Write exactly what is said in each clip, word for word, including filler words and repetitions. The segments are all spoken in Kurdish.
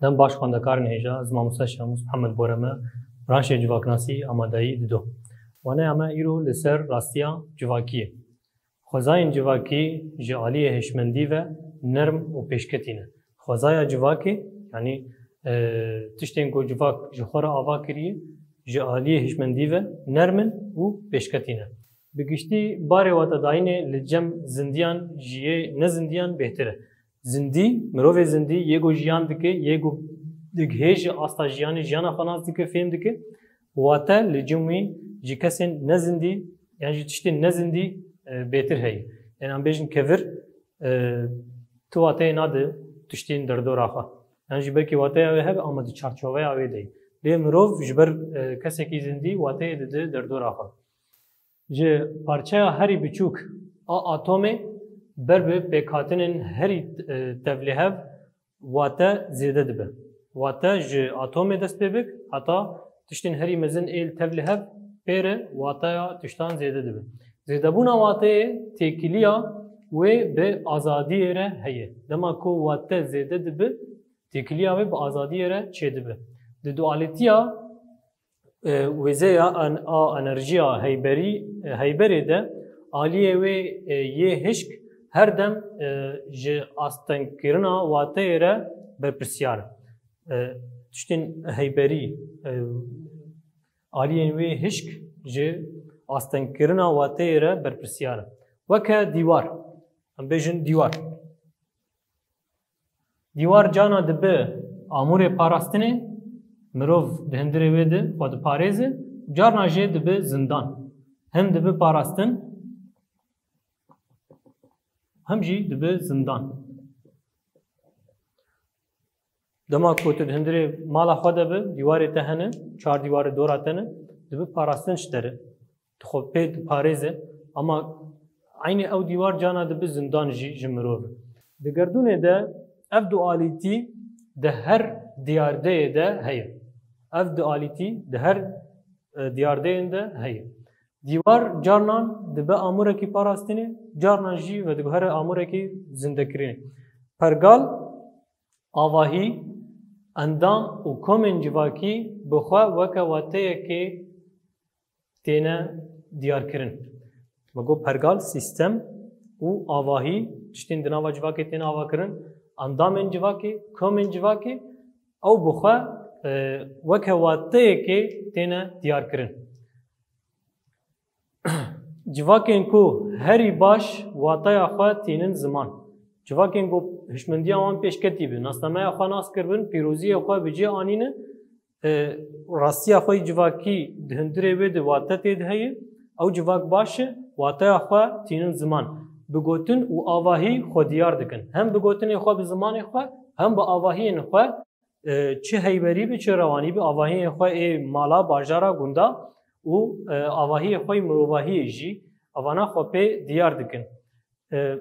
Dem baş xwendekarên hêja, ez mamoste Şemus Mihemed Boreme, branşê civaknasî amadeyî dido. Waneya me îro li ser rastiya civakî ye. Xwezayên civakî ji aliyê hişmendî ve nerm û pêşketî ne. Xwezaya civakê, yanî, e, tiştên ku civak ji xwe re ava kiriye, ji aliyê hişmendî ve nerm in û pêşketî ne. Bi giştî barê watedayînê li cem zindiyan ji yê nezindiyan bêhtir e. Zindî, mirovê zindî yê ku jiyan dike, yê ku digihêje asta jiyanê, jiyana xwe nas dike, fêm dike, wate li cem wî ji kesên nezindî yan jî tiştên nezindî, e, bêtir heye. Yanî em bêjin kevir, e, tu wateyê nade tiştên derdora xwe. Yan jî belkî wateya wê hebe ama di çarçoveya wê de ye. Lê mirov ji ber, e, kesekî zindî wateyê dide derdora xwe. Ji parçeya herî biçûk a atomê ber bi pêkhatinên herî, e, tevlîhev wate zêde dibe. Wate ji atomê dest pê bik heta tiştên herî mezin ê li tevlîhev pê re wateya tiştan zêde dibe. Zêdebûna wateyê têkiliya wê bi azadiyê re heye. Dema ku wate zêde dibe, têkiliya wê bi azadiyê re çêdibe. Di dualîtiya e, wêzeya en-, a enerjiya heyberî, e, heyberê de aliyê wê, e, yê hişk her dem, e, ji astengkirina wateyê re berpirsiyar e. E, tiştên heyberî, e, aliyên wê hişk ji astengkirina wateyê re berpirsiyar e. Weke dîwar, em bêjin dîwar. Dîwar carna dibe amûrê parastinê, mirov di hundirê wê de xwe diparêze, carna jê dibe zindan. Hem dibe parastin, hem jî dibe zindan. Dema ku tu di hundirê mala xwe de be, dîwarê te hene, çar dîwarê dora te ne, dibe parastin ji te re. Tu xwe pê diparêze, ama eynî ew dîwar carna dibe zindan jî ji mirov. Di gerdûnê de ev dualîtî di her diyardeyê de heye. Ev dualîtî di her, e, diyardeyên de heye. Dîwar carnan dibe amûrekî parastinê, carnan jî vediguhere amûrekî zindekirinê. Pergal, avahî, endam û komên civakî bi xwe weke wateyekê têne diyarkirin. Me got pergal, sîstem û avahî, tiştên di nava civakê têne avakirin, endamên civakê, komên civakê, ew bi xwe, e, weke wateyekê têne diyarkirin. Civakên ku herî baş wateya xwe tînin ziman. Civakên ku hişmendiya wan pêşketî bi, nasnameya xwe nas kiribin, pîroziyê xwe bi cih anîne, e, rastiya xwe yê civakî di hundirê wê de wate tê de heye, ew civak baş e, wateya xwe tînin ziman. Bi gotin û avahî xwe diyar dikin. Hem bi gotinê xwe, bi zimanê xwe, hem bi avahiyên xwe, e, çi heyberî bi, çi rewanî bi, avahiyên xwe ê mala, bajara, gunda û, e, avahiyê xwe yê mirovahiyê jî, evana xwe pê diyar dikin. E,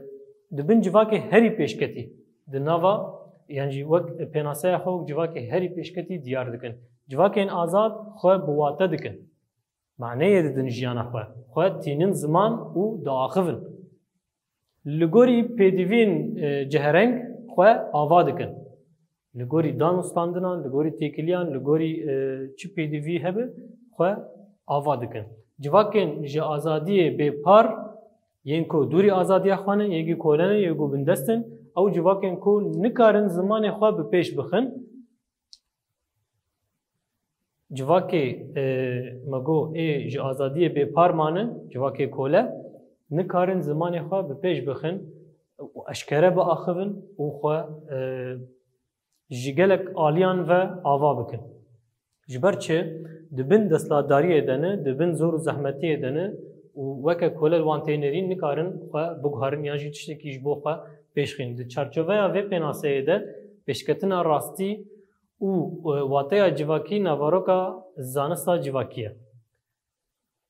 dibin civakê herî pêşketî. Di nava, yan jî wek pênaseya xwe wek civakê herî pêşketî diyar dikin. Civakên azad xwe bi wate dikin. Maneyê didin jiyana xwe. Xwe tînin ziman û diaxivin. Li gorî pêdiviyên, e, cihereng xwe ava dikin. Li gorî danûstandinan, li gorî têkiliyan, li gorî, e, çi pêdivî hebe xwe ava dikin. Civakên ji azadiyê bêpar, yên ku dûrî azadiya xwe ne, yên ku kole ne, yên ku bindest in, ew civakên ku nikarin zimanê xwe bi pêş bixin, civakê, e, me got ê ji azadiyê bêpar mane, civakê kole, nikarin zimanê xwe bi pêş bixin û eşkere biaxivin û xwe, e, ji gelek aliyan ve ava bikin. Ji ber çi? Di bin desthilatdariyê de ne, di bin zor û zehmetiyê de ne û weke kole li wan tê nêrîn, nikarin xwe biguherin yan jî tiştekî ji bo xwe pêş xîn. Di çarçoveya vê pênaseyê de pêşketina rastî û, e, wateya civakî naveroka zanista civakî ye.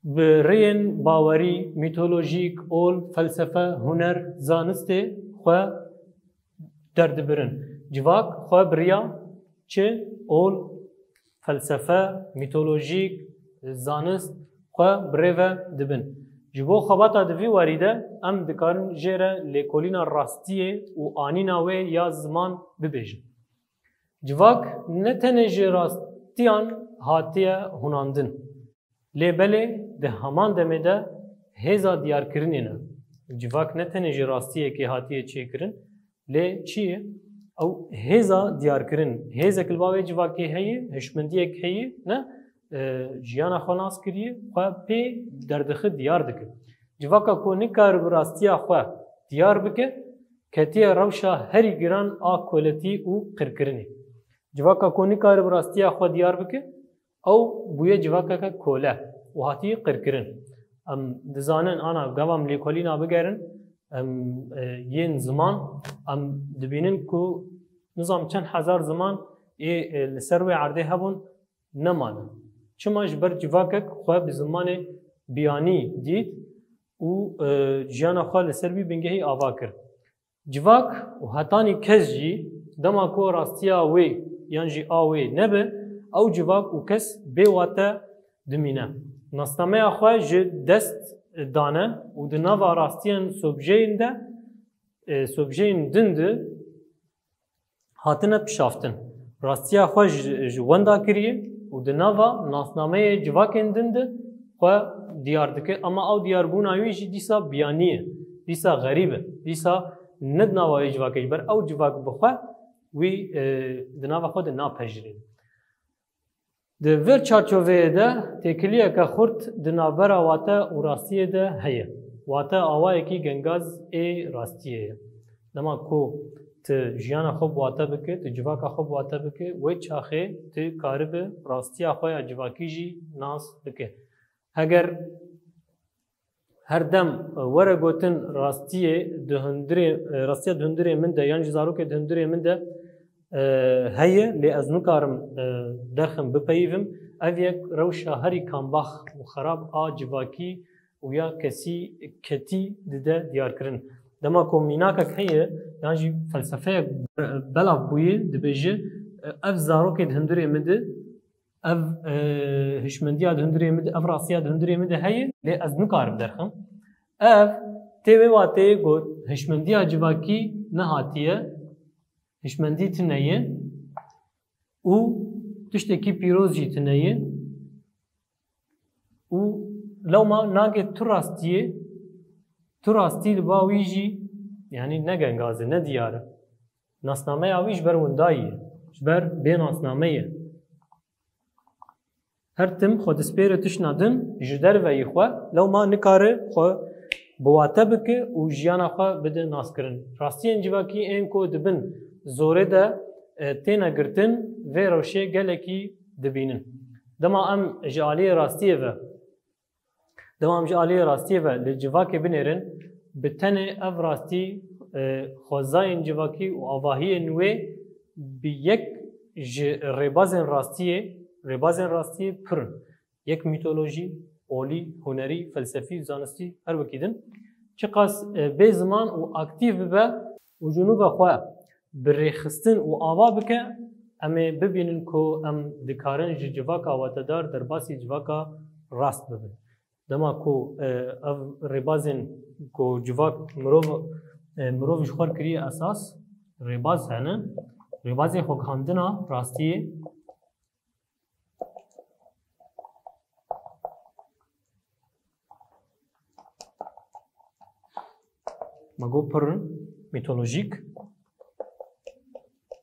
Bi rêyên bawerî, mîtolojîk, ol, felsefe, huner, zanistê xwe derdibirin. Civak xwe bi riya çi? Ol, felsefe, mîtolojîk, zanist xwe bi rê ve dibin. Ji bo xebata di vî warî de em dikarin jê re lêkolîna rastiyê û anîna wê ya ziman bibêjin. Civak ne tenê ji rastiyan hatiye hûnandin, lê belê di heman demê de hêza diyarkirinê ne. Civak ne tenê ji rastiyekê hatiye çêkirin, lê çi ye? Ew hêza diyarkirin. Hêzek li ba wê civakê heye, hişmendiyek heye, ne, e, jiyana xwe nas kiriye, xwe pê derdixi diyar dike. Civaka ku nikaribe rastiya xwe diyar bike, ketiye rewşa herî giran a koletî û qirkirinê. Civaka ku nikaribe rastiya xwe diyar bike, ew bûye civakeke kole û hatiye qirkirin. Em dizanin, ana gava em lêkolîna bigerin, em, e, yên ziman, em dibînin ku nizam çend hezar ziman ê, e, li ser wê erdê hebûn, nemane. Çima? Ji ber civakek xwe bi zimanê biyanî dît û, e, jiyana xwe li ser vî bingehî ava kir. Civak û hetanî kes jî dema ku rastiya wê yan jî a wê nebe, ew civak û kes bê wate dimîne. Nasnameya xwe ji dest dane û di nava rastiyên sobjeyên de, e, sobjeyên din de hatine pişaftin. Rastiya xwe ji, ji wenda kiriye û di nava nasnameyê civakên din de xwe diyar dike, ama ew diyarbûna wî jî dîsa biyanî ye, dîsa xerîb e, dîsa ne di nava wê civakê, ji ber ew civak bi xwe wî, e, di nava xwe de napejirîne. Di vê çarçoveyê de têkiliyeke xurt di navbera wate û rastiyê de heye. Wate awayekî gengaz ê rastiyê ye. Dema ku tu jiyana xwe bi wate bike, tu civaka xwe bi wate bike, wê çaxê tu karibe rastiya xwe ya civakî jî nas bike. Heger her dem, e, were gotin rastiyê di hundirê, e, rastiya di hundirê min de yan jî zarokê di hundirê min de, e, heye, lê ez nikarim, e, derxim bipeyivim. Ev yek rewşa herî kambax û xerab a civakî û ya kesî ketî dide diyarkirin. Dema ku mînakek heye yan jî felsefeyek be-, belav bûye, dibêje, e, ev zarokê di hundirê min de, ev, e, hişmendiya di hundirê min de, ev rastiya di hundirê min de heye, lê ez nikarim derxim. Ev tê wê wateyê ku hişmendiya civakî nehatiye, hişmendî tune ye û tiştekî pîroz jî tune ye û lewma nagê tu rastiyê, tu rastî li ba wî jî, yanî ne gengaz e, ne diyar e. Nasnameya wî ji ber windayî ye, ji ber bê nasname ye. Her tim xwe dispêre tiştna din ji derveyî xwe, lewma nikare xwe bi wate bike û jiyana xwe bide naskirin. Rastiyên civakî ên ku di bin zorê de, e, têne girtin, vê rewşê gelekî dibînin. Dema em ji aliyê rastiyê ve Dema em ji aliyê rastiyê ve li civakê binêrin, bi tenê ev rastî, e, xwezayên civakî û avahiyên wê bi yek ji rêbazên rastiyê, rêbazên rastiyê pir in. Yek mîtolojî, olî, hunerî, felsefî, zanistî, her wekî din. Çiqas, e, bê ziman û aktîf bibe û ji nû ve xwe bi rêxistin û ava bike, em ê bibînin ku em dikarin ji civaka watedar derbasî civaka rast bibin. Dema ku, e, ev rêbazên ku civak mirov, e, mirov ji xwe kiriye esas, rêbaz hene. Rêbazê xwegihandina rastiyê. Me got pir in, mîtolojîk,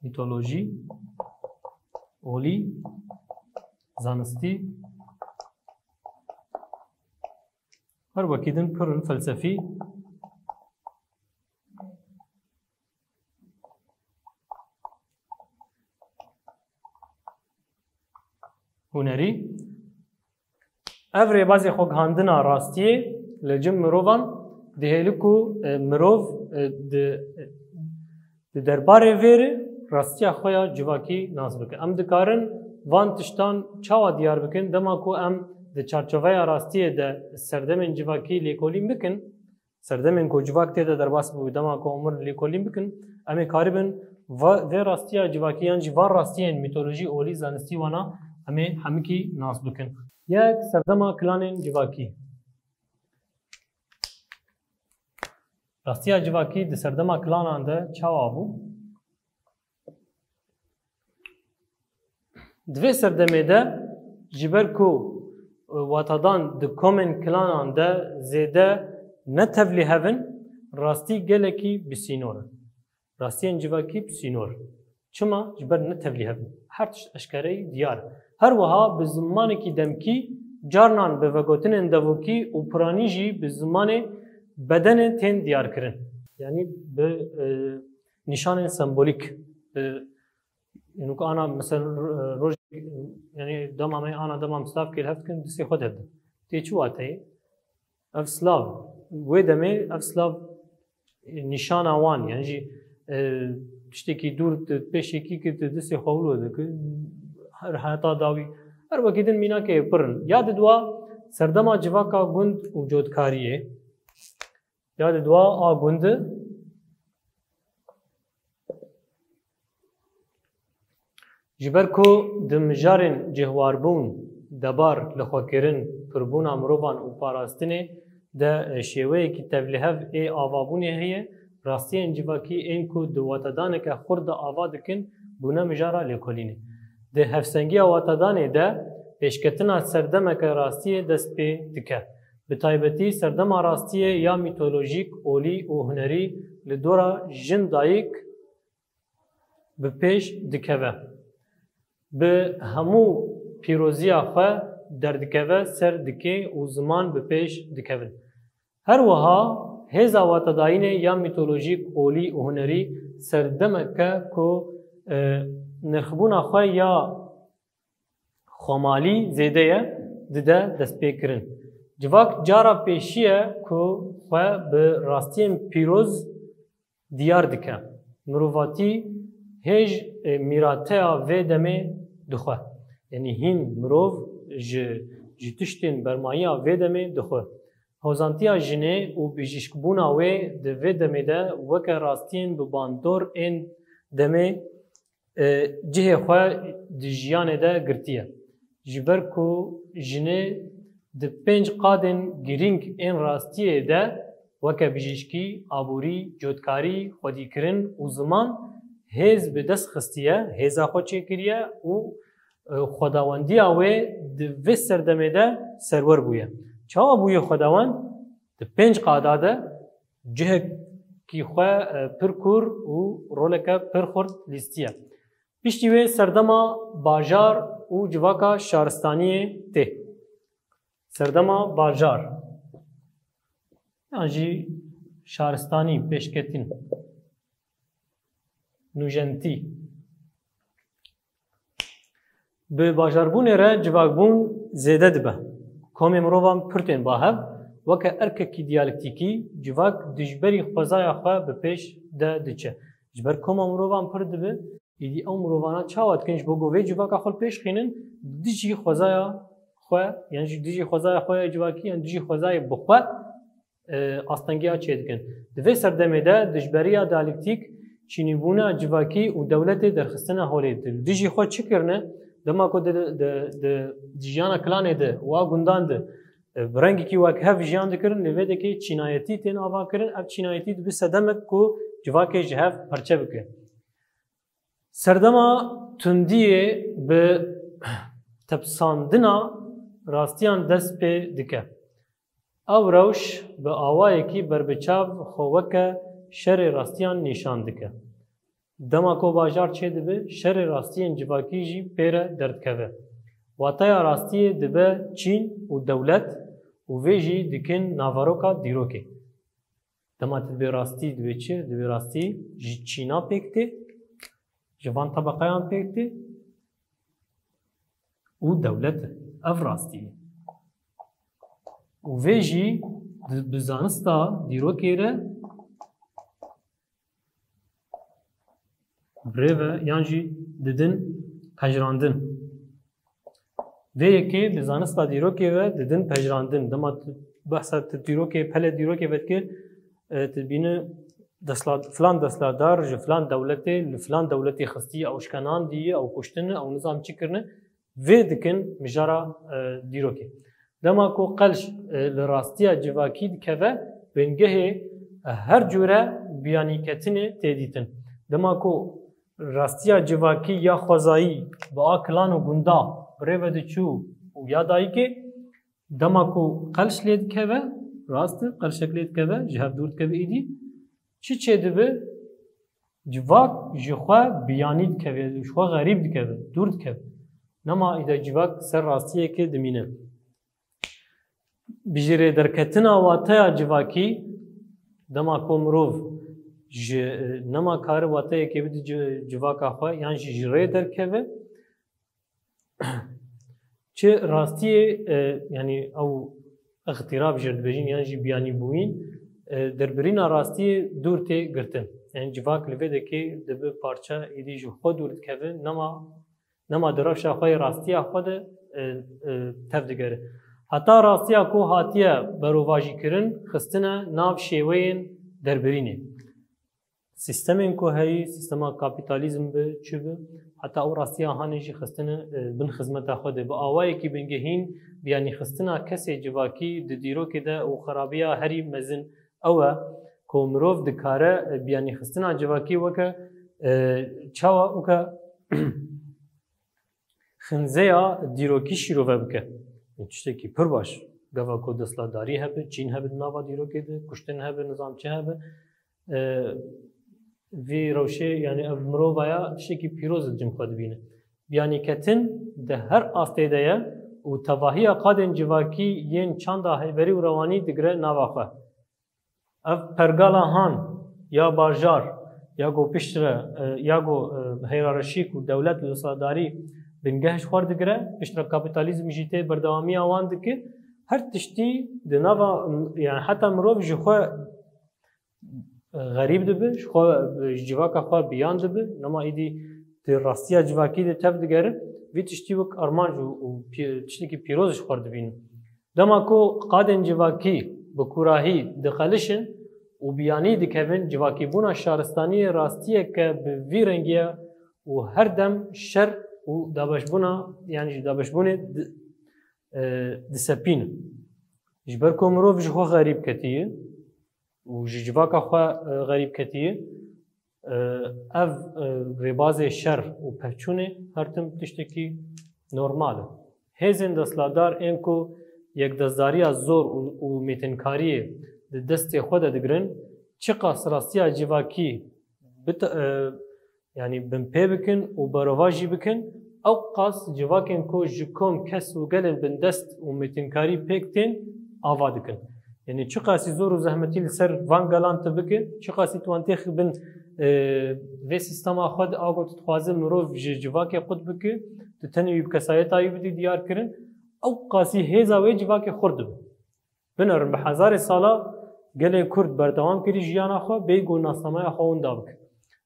mîtolojî, olî, zanistî, her wekî din pir in, felsefî. Hunerî. Ev rêbazê xwegihandina rastiyê li cem mirovan dihêli ku, e, mirov, e, di, di derbarê vê re rastiya xwe ya civakî nas bike. Em dikarin van tiştan çawa diyar bikin? Dema ku em di çarçoveya rastiyê de serdemên civakî lêkolîn bikin, Serdemên ku civak tê de derbas bû, dema ku hûn lêkolîn bikin, em ê karibin va-, vê rastiya civakî yan jî van rastiyên mîtolojî olî zanistî wana em ê hemikî nas bikin. Yek, serdema kilanên civakî. Rastiya civakî di serdema kilanan de çawa bû? Di vê serdemê de ji ber ku, e, watadan di komên klanan de zêde ne tevlîhev in, rastî gelekî bi sînor in. Rastiyên civakî bi sînor. Çima? Ji ber ne tevlîhev in. Her tişt eşkereyî diyar. Her wiha bi zimanekî demkî, carnan bi vegotinên devokî û piranî jî bi zimanê bedenê tên diyarkirin. Yanî bi, e, nîşanên sembolîk, e, yanî ku ana, mesela, ro-, roj, yanî dema me ana dema em silav kê li hev dikin, distê xwe derdin. Tê çi wateyê? Ev silav, wê demê ev silav, e, nîşana wan, yanî jî, e, tiştekî dûr tu pêşekî kir, tu distê xwe wilo dikir, her heta dawî, her wekî din mînakê pir in. Ya di dua serdema civaka gund û cotkariyê, ya di dua a gundi, ji ber ku di mijarên cihwarbûn, debar, lixwekirin, pirbûna mirovan û parastinê de, e, şêweyekî tevlîhev ê avabûnê heye, rastiyên civakî ên ku di watedaneke xurt de ava dikin, bûne mijara lêkolînê. Di hevsengiya watedanê de pêşketina serdemeke rastiyê dest pê dike. Bi taybetî serdema rastiyê ya mîtolojîk, olî û hunerî li dora jin dayik bi pêş dikeve. Bi hemû pîroziya xwe derdikeve ser dikê û ziman bi pêş dikevin. Her wiha hêza watedayînê ya mîtolojîk, olî û hunerî serdemeke ku, e, nirxbûna xwe ya xwemalî zêde ye, dide destpêkirin. Civak cara pêşî ye ku xwe bi rastiyên pîroz diyar dike. Mirovatî hêj, e, mîrateya vê demê dixwe. Yanî hîn mirov ji, ji tiştên bermayiya vê demê dixwe. Hozantiya jinê û bijîşkbûna wê di vê demê de weke rastiyên bi bandor ên demê, e, cihê xwe di jiyanê de girtiye. Ji ber ku jinê di pênc qadên girîng ên rastiyê de weke bijîşkî, aborî, cotkarî, xwedîkirin û ziman hêz bi dest xistiye, hêza xwe çêkiriye û, e, xwedawendiya wê di vê serdemê de serwer bûye. Çawa bûye xwedawend? Di pênc qada de cihekî xwe, e, pir kûr û roleke pir xurt lîstiye. Piştî wê serdema bajar û civaka şaristaniyê tê. Serdema bajar yan jî şaristanî, pêşketin, nûjentî. Bi bajarbûnê re civakbûn zêde dibe. Komê mirovan pir tên ba hev, weke erkekî diyalektîkî civak dijberî xwezaya xwe bi pêş de diçe. Ji ber koma mirovan pir dibe, îdî ew mirovana çawa dikin ji bo ku vê civaka xwe li pêş xînin, dijî xwezaya xwe, yan jî dijî xwezaya xwe ya civakî, yan dijî xwezayê bi xwe e, astengiya çêdikin. Di vê serdemê de dijberiya diyalektîk, çînîbûna civakî û dewletê derxistine holê. Di dijî xwe çi kirine? Dema ku di, di, di, di jiyana klanê de, wa gundan de, e, bi rengekî wekhev jiyan dikirin, lê vê dekê çînayetî tên avakirin. Ev çînayetî dibe sedemek ku civakê ji hev perçe bike. Serdema tundiyê bi tepsandina rastiyan dest pê dike. Ev rewş bi awayekî berbiçav xwe weke şerê rastiyan nîşan dike. Dema ku bajar çêdibe, şerê rastiyên civakî jî pê re derdikeve. Wateya rastiyê dibe çîn û dewlet û vê jî dikin naveroka dîrokê. Dema tu dibê rastî, dibê çi? Dibê rastî ji çîna pêk tê, ji van tebeqeyan pêk tê û dewlet e. Ev rastî ye. Û vê jî di, bi zanista dîrokê re birêve yan jî didin pejirandin. Vê yekê bi zanista dîrokê ve didin pejirandin. Dema tu behsa tu dîrokê, pelê dîrokê vedikir, e, tu dibîne destla-, filan desthilatdar ji filan dewletê, li filan dewletê xistî, ew şkenandî, ew kuştin, ew nizam çi kirine, vê dikin mijara, e, dîrokê. Dema ku qelş, e, li rastiya civakî dikeve, bingehê, e, her cûre biyanîketinê tê dîtin. Dema ku Rastiya civakî ya xwezayî bi a kilan û gunda bi rê ve diçû û ya dayikê, dema ku qelş lê dikeve, rast e, qelşek lê dikeve, ji hev dûr dikeve îdî, çi çêdibe? Civak ji xwe biyanî dikeve, ji xwe xerîb dikeve, dûr dikeve. Nema îde civak ser rastiyekê dimîne. Bi ji rê derketina wateya civakî, dema ku mirov ji, nema kare wateyekê bide ci-, civaka xwe, yan jî ji rê derkeve, çi rastiyê, e, yanî ew îxtîrab jê dibêjin, yan jî biyanîbûyîn, e, derbirîna rastiyê dûr tê girtin. Yanî civak li vê dekê dibe parça êdî ji xwe dûr dikeve, nema, nema di rewşa xwe yê rastiya xwe de, e, e, tev digere. Heta rastiya ku hatiye berovajîkirin, xistine nav şêweyên derbirînê. Sîstemên ku heyî, sîstema kapîtalîzm bi, çi bi, heta ew rastiya hanê jî xistine, e, bin xizmeta xwe de. Bi awayekî bingehîn, biyanîxistina kesê civakî di dîrokê de û xerabiya herî mezin ew e ku mirov dikare, e, biyanîxistina civakî weke, e, çawa weke xinzeya dîrokî şîrove bike. Tiştekî pir baş. Gava ku desthilatdarî hebe, çîn hebe di nava dîrokê de, kuştin hebe, nizam çi hebe, e, vî rewşê, yanî ev mirovaya tiştekî pîroz li cem xwe dibîne. Biyanîketin di her astê de ye û tevahiya qadên civakî yên çanda heyberî û rewanî digire nava xwe. Ev pergala han ya bajar, ya ku piştre, e, ya ku, e, heyrareşîk û dewlet û desthilatdarî bingeh ji xwe digire, piştre kapîtalîzm jî tê berdewamiya wan dike. Her tiştî di nava, yani heta mirov ji xwe, e, xerîb dibe, ji xwe, e, ji civaka xwe biyan dibe, nema îdî di rastiya civakî de tev digere, vî tiştî wek armanc û, û pî-, tiştekî pîroz ji xwe dibîne. Dema ku qadên civakî bi kûrahî diqelişin û biyanî dikevin, civakîbûna şaristaniyê rastiyeke bi vî rengî ye û her dem şer û dabeşbûna, yanî ji dabeşbûnê di-, e, disepîne. Ji ber ku mirov ji xwe xerîb ketiye û ji civaka xwe, e, xerîb ketiye, e, ev, e, rêbazê şer û pevçûnê her tim tiştekî normal e. Hêzên desthilatdar ên ku yekdestdariya zor û, û mêtinkariyê di destê xwe de digirin, çiqas rastiya civakî bit-, e, yanî binpê bikin û berovajî bikin, ew qas civakên ku ji kom, kes û gelên bindest û mêtinkarî pêk tên, ava dikin. Yanî çiqasî zor û zehmetî li ser van gelan tu bike, çiqasî tu wan têxî bin, e, vê sîstema xwe de, a ku tu dixwaze mirov ji civakê qut bike, tu tenê wî bi kesayeta wî bidî diyar kirin, ew qasî hêza wê civakê xurt dibe. Binerin, bi hezarê sala gelê Kurd berdewam kirî jiyana xwe, bê ku nasnameya xwe winda bike,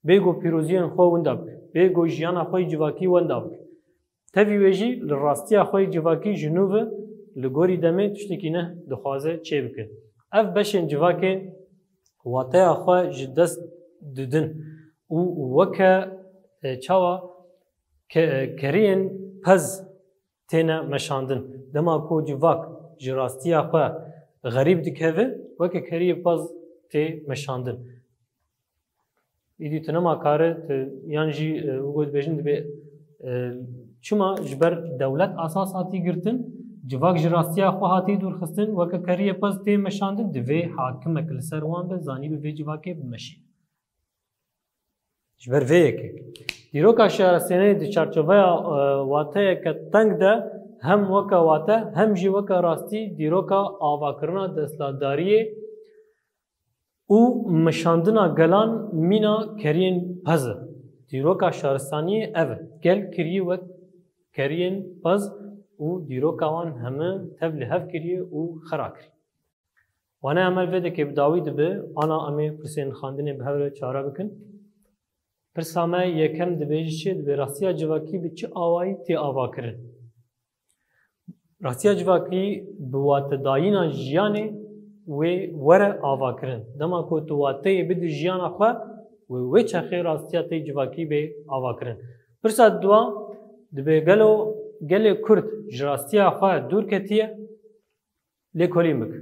bê ku pîroziyên xwe winda bike, bê ku jiyana xwe yê civakî wenda bike. Tevî wê jî li rastiya xwe yê civakî ji nû ve li gorî demê tiştekî neh dixwaze çêbike. Ev beşên civakê wateya xwe ji dest didin û weke, e, çawa ke-, keriyên pez têne meşandin. Dema ku civak ji rastiya xwe xerîb dikeve, weke keriyê pez tê meşandin. Îdî tu nema kare, tu, yan jî, e, wek dibêjin dibê, e, çima ji ber dewlet asas hatî girtin, civak ji rastiya xwe hatî dûrxistin, weke keriyê pez tê meşandin, divê hakimek li ser wan be, zanî bi vê civakê bimeşe. Ji ber vê yekê. Dîroka şaristînê di çarçoveya, e, wateyeke teng de hem weke wate, hem jî weke rastî dîroka avakirina desthilatdariyê û meşandina gelan mîna keriyên pez e. Dîroka şaristaniyê ev e. Gel kirî wek keriyên pez û dîroka wan heme tev li hev kiriye û xera kirî. Wana em vê dekê bi dawî dibe, ana em ê pirsên xandinê bi hev re çare bikin. Pirsa me yekem dibêje çi? Dibê rastiya civakî bi çi awayî tê avakirin? Rastiya civakî bi watedayîna jiyanê wê were avakirin. Dema ku tu wateyê bidî jiyana xwe, wê wê çaxê rastiya tê civakî bê avakirin. Pirsa diwa, dibê gelo gelê Kurd ji rastiya xwe dûr ketiye? Lêkolîn bike.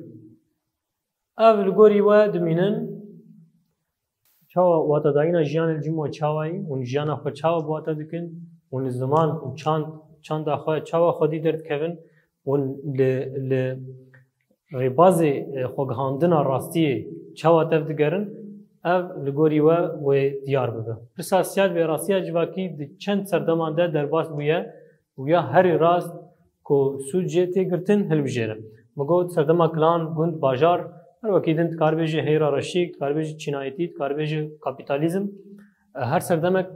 Ev li gorî we dimînin. Çawa watedayîna jiyanê li cem we çawa ye? Hûn jiyana xwe çawa bi wate dikin? Hûn li ziman û çand, çanda xwe çawa xwedî derdikevin? Hûn li, li rêbazê, e, xwegihandina rastiyê çawa tev digerin? Ev li gorî we wê diyar bibe. Pirsa siyasî vê rastiya civakî di çend serdeman de derbas bûye û ya herî rast ku sûc jê tê girtin hilbijêre. Min got serdema kilan, gund, bajar, her wekî din dikaribêje heyra reşîk, dikaribêje çînayetî, dikaribêje kapîtalîzm. E, her serdemek,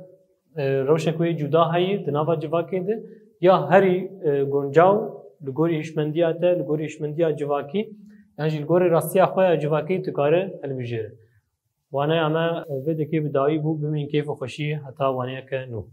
e, rewşek wê cuda heye di nava civakê de. Ya herî, e, guncaw li gorî hişmendiya te, li gorî hişmendiya civakî, yan jî li gorî rastiya xwe ya civakî dikare hilbijêre. Waneya me, e, vê dekê bi dawî bû, bimîn keyf û xweşî heta waneyeke nû.